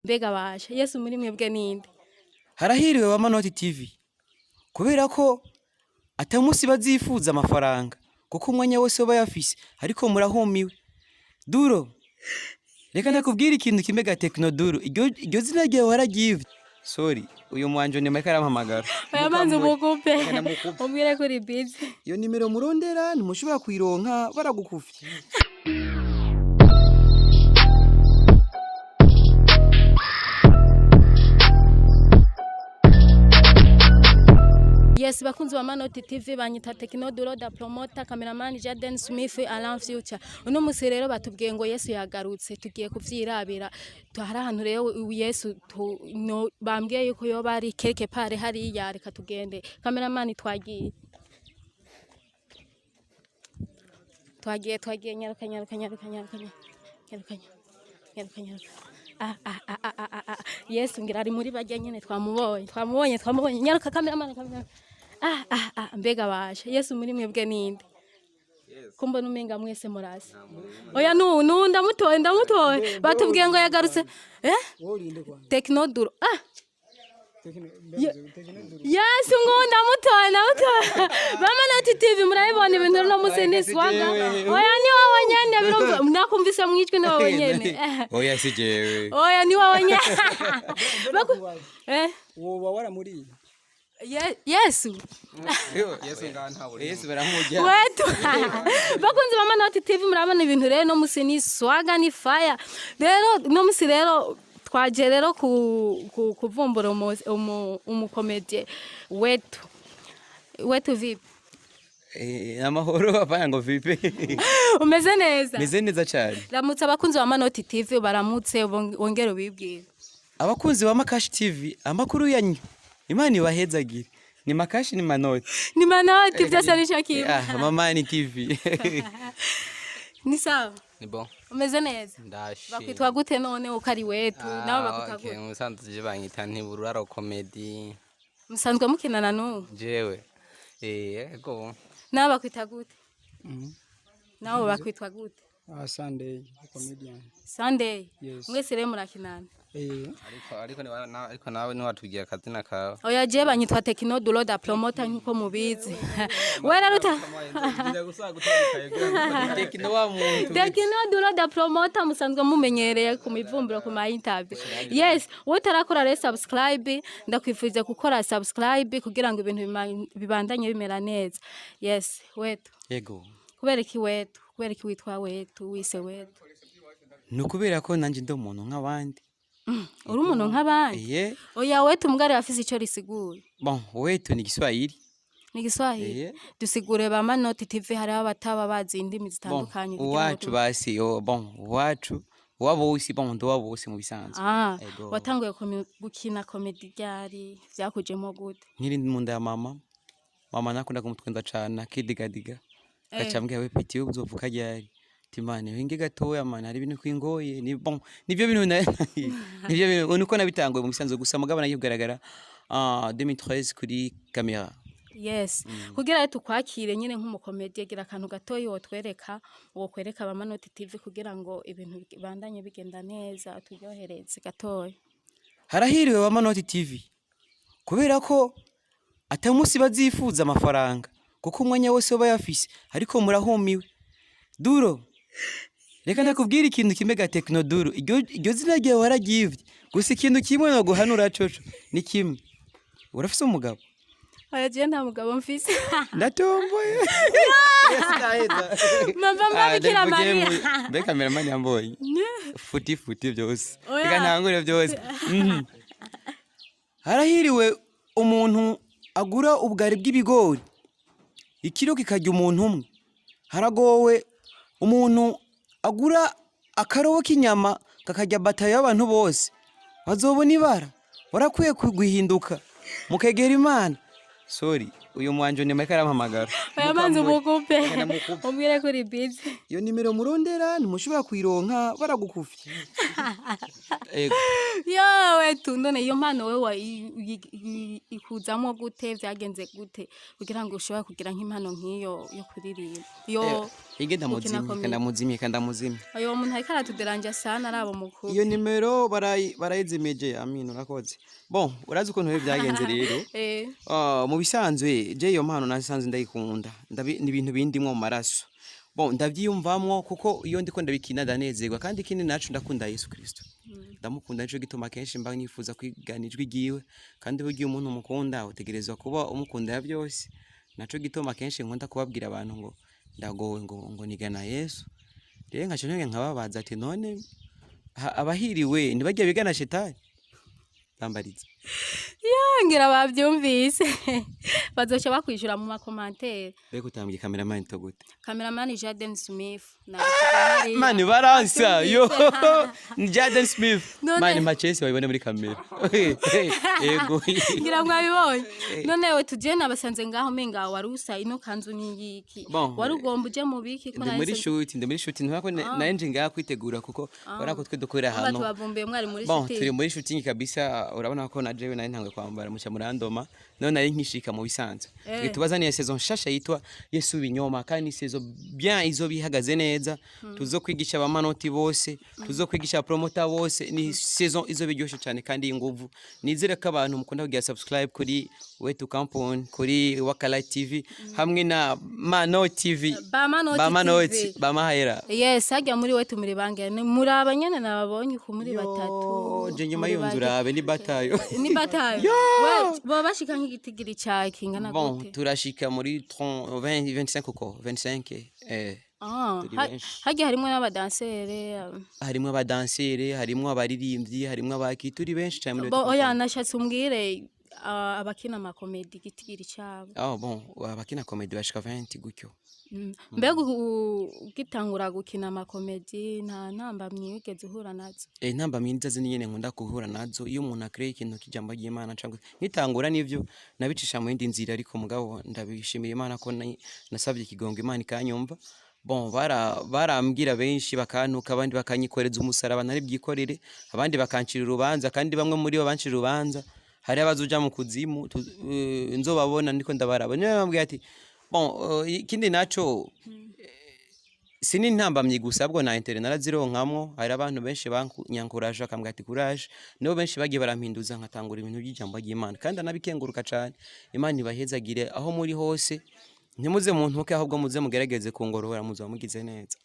Mbega basha, Yesu muri mwebwe ninde? Harahiriwe ba Manoti TV kubera ko ata munsi bazifuza amafaranga, kuko umwanya wose bayafise. Ariko murahumiwe. Duro, reka ndakubwira ikintu kimwe ga Tekno Duro. Iryo zina ryawe wararyivye. Sorry, uyu mwanje ni Mike arampamagara. Oya, manzi umukupe. Reka ndamukupe. Umbwire ko uri busy. Iyo nimero murondera ntimushobora kuyironka, baragukufye. Yes, bakunzi ba Manoti TV, banyita Tekno Duro da promoter, cameraman Jaden Smith, Alan Future. Uno musi rero batubwiye ngo Yesu yagarutse, tugiye kuvyirabira. Hari ahantu rero Yesu tu, no, bambwiye yuko yoba ari quelque part hariya, reka tugende. Cameraman, twagiye. Twagiye, twagiye, nyaruka, nyaruka, nyaruka, nyaruka, nyaruka, nyaruka, nyaruka. Ah, ah, ah, ah, ah, ah, ah. Yesu ngira ari muri barya nyene, twamubonye, twamubonye, twamubonye. Nyaruka, cameraman, cameraman. Ah, ah, ah, mbega basha, Yesu muri mwebwe ninde? Ko mbona umenga mwese murasa. Oya, nu nu ndamutoye, ndamutoye. Batubwiye ngo yagarutse. Eh? Teknoduro. Ah, Yesu ngo ndamutoye, ndamutoye. Bamanoti TV, murabibona ibintu no musi ni swaga. Oya, ni wowe nyene, birumva nakumvise mwijwi, ni wowe nyene. Oya, si jewe. Oya, ni wowe nyene. Eh? Woba waramuriye? Yesu. Yesu baramurya. Wetu. Bakunzi ba Manoti TV, murabona ibintu rero no musi ni swaga, ni fire. Rero no musi rero twaje rero ku kuvumbura umukomedie wetu. Wetu, vipi? Eh, amahoro. Hapana, ngo vipi. Umeze neza? Meze neza cyane. Ramutse abakunzi ba Manoti TV, baramutse, wongere ubibwire. Abakunzi ba Makashi TV, amakuru yanyu, Imana ibahezagire. Ni Makashi, ni Manoti. Ni Manoti, byose nico kimwe. Ah, Mamani TV. Ni sawa? Ni bon. Umeze neza? Ndashimye. Bakwitwa gute none uko ari wetu? Nawe bakwitwa Okay, gute? Musanzwe je banyita Ntibururaro Comedy. Musanzwe mukinana n'ubu? Jewe. Eh, ego. Nawe bakwita gute? Nawe bakwitwa gute? Ah, Sunday comedian. Sunday? Yes. Mwese rero murakinana? Eh. Ariko nawe ntiwatubwiye akazina kawe. Oya, je banyitwa Tekno Dulo da promoter nkuko mubizi. We rero uta Tekno wa muntu. Tekno Dulo da promoter musanzwe mumenyereye ku mivumburo, ku ma interview. Yes, wowe utarakora rero subscribe, ndakwifuriza gukora subscribe kugira ngo ibintu bibandanye bimera neza. Yes, wetu. Yego. Kubera iki wetu? Kubera iki witwa wetu, wise wetu? Ni ukubera ko nanjye ndi umuntu nk'abandi. Uri umuntu nk'abandi? Iye. Oya, wetu mugari afise ico risiguye. Bon, wetu ni Kiswahili. Ni Giswahili? Iye. Dusigure ba Manoti TV, hariho abataba bazi indimi Bon, zitandukanye kugira ngo uwacu basi, oh, bon, uwacu wabose, bon, ndo wabose mu bisanzwe. Ah, Ego. watanguye gukina comedy ryari? Vyakujemo gute? Nkiri mu nda ya mama, mama nakunda kumutwenza cane akidigadiga. Gaca ambwira: "We petit, we uzovuka ryari?" Ati: "Mane winge gatoya, mane hari ibintu kwingoye." Ni bon, nivyo bintu nuko nabitanguye mu bisanzwe gusa, mugabo nagiye kugaragara 2013 kuri kamera. Yes. Kugira rero tukwakire nyine nk'umukomedi, gira akantu gatoyi wotwereka, wokwereka ba Manoti TV kugira ngo ibintu bibandanye bigenda neza, turyohereze gatoyi. Harahiriwe ba Manoti TV kubera ko ata munsi bazifuza amafaranga, kuko umwanya wose bayafise. Ariko murahumiwe. Duro, reka ndakubwira ikintu kimwe ga Tekno Duro. Iryo zina ryawe wararyivye. Gusa ikintu kimwe no guhanura coco ni kimwe: urafise umugabo? Oya, jewe nta mugabo mfise. Ndatomboye. Mama mba Bikira Mariya. Mbe cameraman yambonye futi futi byose. Oya. Reka ntangure byose. Harahiriwe umuntu agura ubugari bw'ibigori ikiro kikarya umuntu umwe. Haragowe umuntu agura akarobo k'inyama kakarya batayo y'abantu bose. Bazobona ibara. Warakwiye guhinduka mukegera Imana. Sorry. Uyu mwanje ni Mike arampamagara. Oya, manzi umukupe. Reka ndamukupe. Umbwire ko uri busy. Iyo nimero murondera ntimushobora kuyironka, baragukufye. Ego. Yowe tu, none iyo mpano wewe ikuzamwo gute? Vyagenze gute kugira ngo ushobore kugira nk'impano nk'iyo yo kuririmba, yo Ige gukina ndamuzimye. Comedy? Kandamuzimye, kandamuzimye. Uyo muntu ariko aratuderanja sana, arabo mukuru. Iyo nimero barayizimije. Amin, urakoze. Bon, urazi ukuntu biba byagenze rero. Ah, mu bisanzwe je iyo mpano nasanzwe ndayikunda. Ni ibintu bindimwo mu maraso. Bon, ndavyiyumvamwo kuko iyo ndiko ndabikina ndanezerwa, kandi ikindi naco ndakunda Yesu Kristo, ndamukunda. Nico gituma kenshi mba nifuza kwigana ijwi ryiwe, kandi burya iyo umuntu umukunda utegerezwa kuba umukunda ya byose. Naco gituma kenshi nkunda kubabwira abantu ngo ndagowe ngo nigana Yesu. Rero nkaca ntongera nkababaza ati: none abahiriwe ntibajya bigana shetani? Bambariza. Ngira bavyumvise, bazoca bakwishura mu ma commentaires. Mbega utambwiye cameraman to gute? Cameraman Jaden Smith na Mani baransa yo ni Jaden Smith. None- Mani Machesi wabibone muri kamera. Ego. Ngira mwabibonye. None we tuje nabasanze ngaho, menga wari usa ino kanzu niyiki? Bon, wari ugomba uje mu biki ko ndi muri nahise- shoot, ndi muri shoot. Ntubona ko nari nje ngaha kwitegura, kuko urabona ko twe dukorera Urumva hano. Tubavumbuye mwari muri Bon, shooting. turi muri shooting kabisa. Urabona ko na jewe nari ntanguye kwambara muca murandoma, none nari nkishika mu bisanzwe. Twe tubazaniye saison nshasha yitwa Yesu Binyoma, kandi saison bien izo bihagaze neza. Tuzokwigisha abamanoti bose, tuzokwigisha promoter bose. Ni saison izo biryoshe cyane kandi y'inguvu. Nizere ko abantu mukunda kugira subscribe kuri Wetu Company, kuri Wakala TV hamwe na Mano TV. Bamanoti. Bamanoti. TV. Bamahera. Yes, hajya muri we tumuri bange? Ni muri abanyene nababonye ku muri batatu. Je nyuma muri y'inzu bane. urabe ni batayo. Ni batayo. We baba bashika nk'igitigiri ca kingana Bon, gute? turashika muri 30, 20, 25 uko 25 Ah, turi benshi. Hajya harimo n'abadansere. Harimwo abadansere, harimwo abaririmbyi, harimwo abaki, turi benshi cyane muri Bo Wetu oya Company. nashatse umbwire abakina amakomedi igitigiri cabo. Ah bon, abakina comedy bashika 20 gutyo. Mbega ugitangura gukina amakomedi nta ntambamyi wigeze uhura nazo? Intambamyi nizo nyene nkunda guhura nazo iyo umuntu akreye ikintu kijambo ry'Imana cyangwa nkitangura. Nivyo nabicisha mu yindi nzira, ariko mugabo ndabishimira Imana ko nasabye ikigongo Imana ikanyumva. Bon, barambwira benshi bakantuka, abandi bakanyikoreza umusaraba ntari bwikorere, abandi bakancira urubanza, kandi bamwe muri bo bancira urubanza hari abazoja mu kuzimu nzobabona ndiko ndabaraba. Niyo bambwiye ati bon, ikindi naco sini ntambamyi gusa, ahubwo na intérêt narazironkamwo. Hari abantu benshi banyankuraje bakambwira ati courage. Nibo benshi bagiye barampinduza nkatangura ibintu by'ijambo ry'Imana, kandi anabikenguruka cane. Imana ibahezagire aho muri hose. Ntimuze muntuke, ahubwo muze mugerageze kungorora, muzoba mugize neza.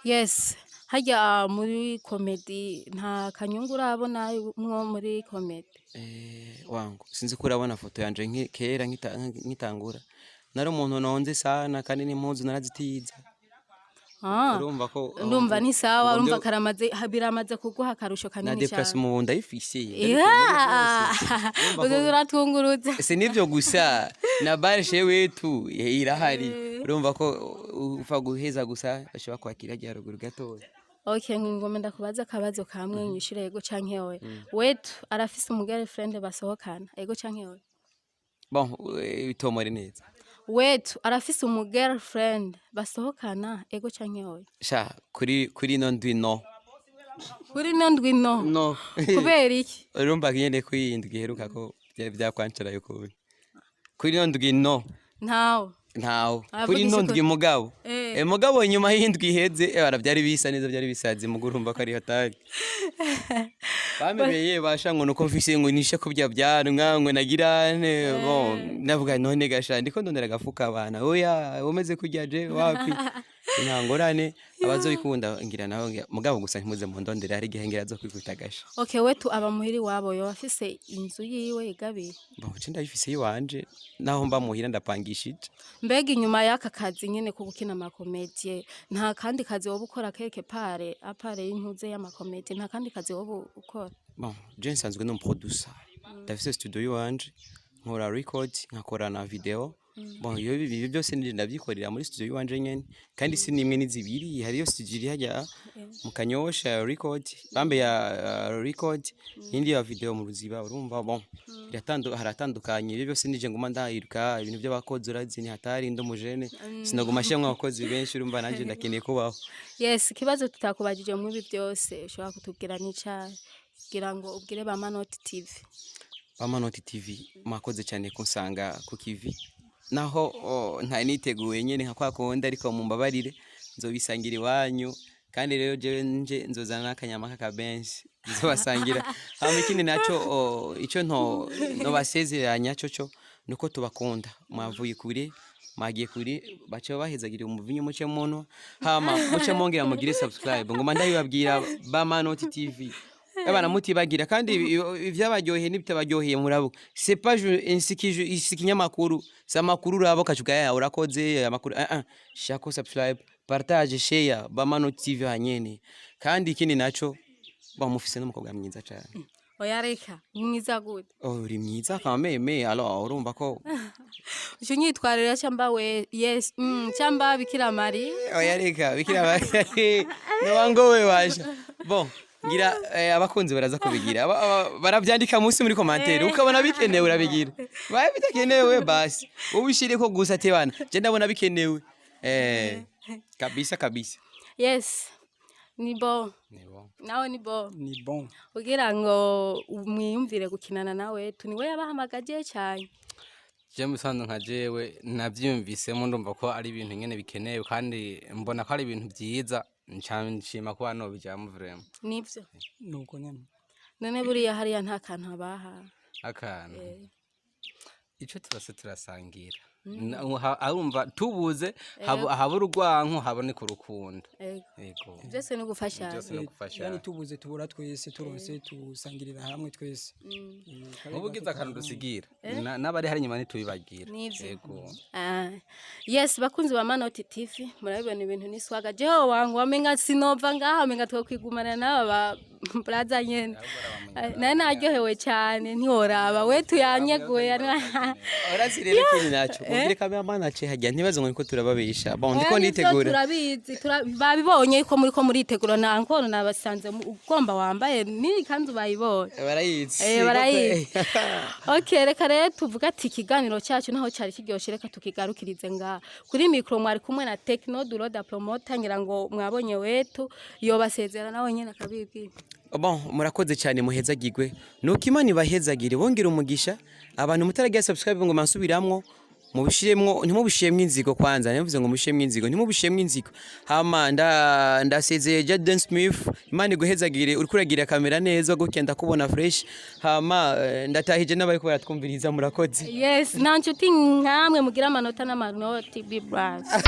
Yes, harya muri komedi nta kanyungu urabona mwo muri komedi? Wangu sinzi ko urabona foto yanje kera nkitangura nari umuntu nonze sana, kandi n'impuzu narazitiza. Ah, Urumva ko ndumva ni sawa. ngo Urumva karamaze biramaze kuguha akarusho na kanini déplacement cyane. ubu ndayifise. Yeah! Uzoza uratwungurutse. Si nivyo gusa, na barshe wetu irahari. Urumva ko upfa guheza gusa bashobora kwakira rya ruguru gatoya. Okay, ngomba ndakubaza akabazo kamwe, nyishire yego canke oya. Wetu arafise umu girlfriend basohokana, ego canke oya? Bon, bitomore neza. Wetu arafise umu girlfriend basohokana, ego canke oya? Sha, kuri ino ndwi no. Kuri ino ndwi no? No. Kubera iki? Urumva nyene ko iyi ndwi iheruka ko byari byakwancara yuko kuri ino ndwi no. Ntawe? Ntawe. Aravuga Kuri ino isuku. ndwi, mugabo mugabo nyuma y'indwi iheze bara byari bisa neza, byari bisaze mugo. Urumva ko ari hatari bamebeye basha ngo nuko mfise ngo nishe ko bya byanwa ngo nagirane. Bon, navuga none gasha ndiko ndondera agafuka abana. Oya, umeze kurya je wapi, nta ngorane. Abazobikunda ngira naho mugabo gusa ntimuze mundondera, hari igihe ngira zo kwikubita agasha. Okay, wetu aba muhiri wabo, yoba afise inzu yiwe igabiye? Bon, ce ndayifise iwanje, naho mba muhira ndapangishije. Mbega inyuma y'aka kazi nyene ko gukina amakomedie, nta kandi kazi woba ukora quelque part, à part y'intuze y'amakomedie, nta kandi kazi woba ukora? Bon, je nsanzwe no producer, ndafise studio yiwanje, nkora record, nkakora na video. Bon, iyo ibi byose nije ndavyikorera muri studio yiwanje nyene, kandi si nimwe ni zibiri. Hariyo studio iri hajya mu Kanyosha record, bambe ya record, indi ya video mu Ruziba. Urumva, bon, haratandukanye. Ibyo byose nije nguma ndahiruka. Ibintu by'abakozi urazi ni hatari, ndo mujene sinaguma shyamwe abakozi benshi. Urumva nanje ndakeneye kubaho. Yes, ikibazo tutakubajije muri ibi byose ushobora kutubwira n'icayi kugira ngo ubwire ba Manoti TV? Bamanoti TV, mwakoze cyane kunsanga ku kivi, naho ntari niteguye nyene nka kwa kundi, ariko mumbabarire, nzobisangira iwanyu. Kandi rero jewe nje nzozana n'akanyama k'akabenshi nzobasangira. Hama ikindi naco, ico nto nobasezeranya coco nuko tubakunda. Mwavuye kure, mwagiye kure, bace bahezagira umuvinyu muce munwa, hama muce mwongera mugire subscribe. Ngoma ndabibabwira, Bamanoti TV, abana mutibagira. Kandi ivyabaryoheye n'ibitabaryoheye murabo, c'est pas isi kinyamakuru, si amakuru urabo kacuga ya urakoze amakuru. Ah ah, shako subscribe, partage, share, Bamanoti TV hanyene. Kandi ikindi naco, bamufise n'umukobwa mwiza cyane. Oya reka, ni mwiza gute? Oh, uri mwiza quand même. Alors urumva ko uco unyitwarira cyamba we, yes, cyamba Bikira Mariya. Oya reka, bikira nobangowe washa. Bon, ngira abakunzi baraza kubigira. Baravyandika munsi muri commentaire, ukabona bikenewe urabigira, baye bitakenewe basi ubishireko gusa. Tebana je ndabona bikenewe, kabisa kabisa. Yes, ni bo. Ni bo. Nawe ni bo. Ni bon. Kugira ngo mwiyumvire gukinana nawe tu, niwe yabahamagaje cyane? Je musanzwe nka jewe navyiyumvisemo, ndumva ko ari ibintu nyene bikenewe, kandi mbona ko ari ibintu vyiza, nca nshima kuba nobijamwo vraiment. Nivyo. Nuko nyene. None buriya hariya nta kantu abaha? Akantu ico turase turasangira. Arumva tubuze haba urwanko, haboneka urukundo. Ego. Yego. Byose ni ugufashanya. Byose ni ugufashanya. Yani tubuze tubura twese, turonse tusangirira hamwe twese. Kabe Nk'ubugize gato. akantu dusigira n'abari hari inyuma ntitubibagira. Nivyo. Yego. Ah, yes, bakunzi ba Manoti TV, murabibona ibintu ni swaga. Jeho wangu wamenga sinova ngaha, wamenga twokwigumana n'aba ba braza nyene. Naye naryohewe cyane, ntiworaba we tuyanyeguye. Urazi rero ikindi naco, ubwire cameraman ace hajya, ntibaze ngo niko turababesha. Bon, ndiko Oya, nivyo. nitegura. Turabizi, babibonye ko muri ko muritegura na ankono nabasanze ugomba wambaye n'ikanzu bayibonye. Barayizi. Barayizi. Okay, reka rero tuvuga ati ikiganiro cyacu naho cyari kiryoshye, reka tukigarukirize ngaha. Kuri mikro mwari kumwe na Techno Duroda Promoter. Ngira ngo mwabonye wetu yobasezera nawe nyene akabibwira. Bon, murakoze cyane, muhezagirwe. Nuko Imana ibahezagire, bongera umugisha. Abantu mutaragira subscribe ngo mansubiramwo, mubishiremwo, ntimubishiremwo inzigo. Kwanza ntimuvuze ngo mubishiremwo inzigo, ntimubishiremwo inzigo. Hama ndasezeye. Jaden Smith, Imana iguhezagire, uriko uragira kamera neza gutya, ndakubona fresh. Hama ndatahije n'abariko baratwumviriza, murakoze. Yes, nta nshuti nkamwe mugira amanota n'amanoti. Be blessed.